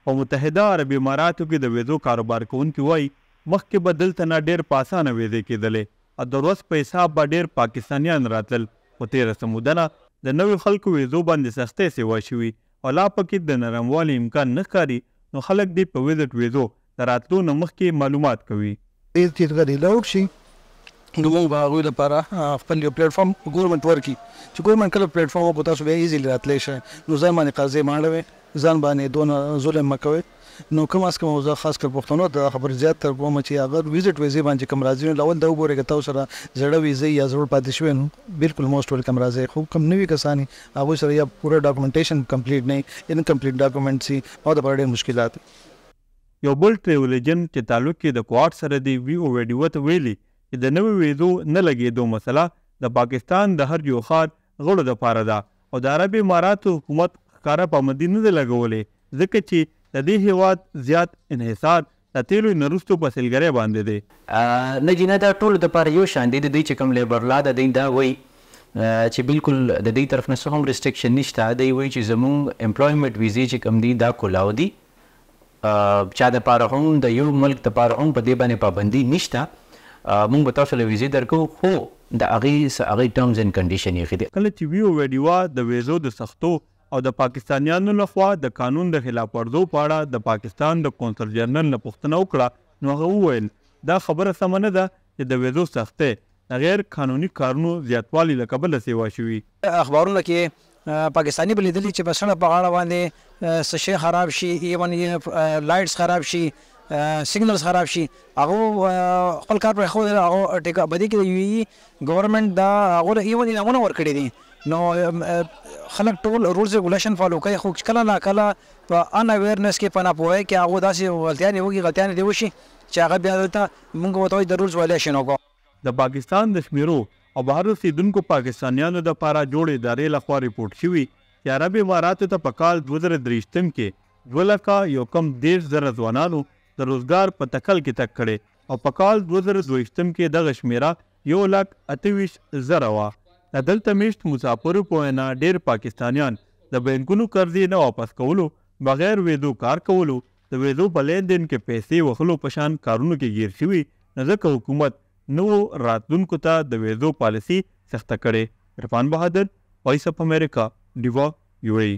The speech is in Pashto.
په متحده عربي اماراتو کې د ویزو کاروبار کوونکي وايي مخکې به دلته نه ډېر په اسانه ویزې کېدلې او د ورځ په حساب به ډېر پاکستانیان راتلل خو تېره څه موده نه د نویو خلکو ویزو باندې سختۍ سېوا شوي او لا پکې د نرموالي امکان نه ښکاري نو خلک دې په وزټ ویزو د راتلو نه مخکې معلومات کوي. دې چې ریل اوټ شي نو موږ به هغوی لپاره خپل یو پلیټ فارم ګورنمنټ ورکړي، چې ګورنمنټ کله پلیټ فارم وکړو، تاسو بیا ایزیلی راتلی شئ. نو ځان باندې قرضې مه اړوئ، ځان باندې دونه ظلم مه کوئ. نو کم از کم زه خاص کر پښتنو ته دا خبره زیات تر کوم چې هغه وزټ ویزې باندې کوم راځي، نو اول دا وګورئ که تاسو سره زړه ویزې یا زړه پاتې شوی، نو بالکل موسټ ویلکم راځي. خو کوم نوي کسان، هغوی سره یا پوره ډاکومنټیشن کمپلیټ نه، انکمپلیټ ډاکومنټس وي او د ډېر مشکلات. یو بل ټریول ایجنټ چې تعلق یې د کوارټ سره دی، وي او ویډیو ته ویلي چې د نوې ویزو نه لګېدو مسله د پاکستان د هر یو ښار غړو دپاره ده او د عربي اماراتو حکومت ښکاره پابندي نه ده لګولې، ځکه چې د دې هېواد زیات انحصار د تیلو نه وروسته په سیلګرۍ باندې دی. نه جی نه، دا ټولو دپاره یو شان دی. د دوی چې کوم لیبر لا ده، دوی دا وایي چې بالکل د دې طرف نه څه هم ریسټریکشن نشته. دوی وایي چې زمونږ امپلویمنټ ویزې چې کوم دي، دا کولاو دي، چا د پاره هم د یو ملک د پاره هم په دې باندې پابندي نشته. مونږ به تاسو له ویزې درکو خو د هغې څه هغې ټرمز اینډ کنډیشن یې دي. کله چې وي او اې ډیوه د ویزو د سختو او د پاکستانیانو لخوا د قانون د خلاف ورزو په اړه د پاکستان د قونصل جنرل نه پوښتنه وکړه، نو هغه وویل دا خبره سمه نه ده چې د ویزو سختۍ د غیر قانوني کارونو زیاتوالي له کبله سیوا شوي. اخبارونه کې پاکستاني به لیدلي چې په سړک په غاړه باندې څه شی خراب شي، ایون لایټس خراب شي، سیګنلز خراب شي، هغه خپل کار پرېښودل، هغه ټیکه په دې کې د یو ای ګورنمنټ دا هغو له ایون انعامونه ورکړي دي. نو خلک ټول رولز ریګولیشن فالو کوي، خو کله نا کله په ان اویرنس کې، په ناپوهۍ کې هغو داسې غلطیانې وکړي، غلطیانې دې وشي چې هغه بیا دلته موږ ورته وایو د رولز وایلیشن وکړو. د پاکستان د شمیرو او بهر اوسېدونکو پاکستانیانو دپاره جوړې ادارې لخوا رپورټ شوي چې عرب اماراتو ته په کال 2023 کې 2 لکه یو کم 30 زره ځوانانو د روزګار په تکل کې تګ کړی او په کال 2022 کې دغه شمیره 1 لک 28 زره وه. د دلته میشت مسافرو په وینا ډېر پاکستانیان د بینکونو قرضې نه واپس کولو، بغیر ویزو کار کولو، د ویزو په لین دین کې پیسې وهلو په شان کارونو کې ګیر شوي، نو ځکه حکومت نوو راتلونکو ته د ویزو پالیسي سخته کړې. عرفان بهادر، وایس اف امریکا، ډیوه، یو ای.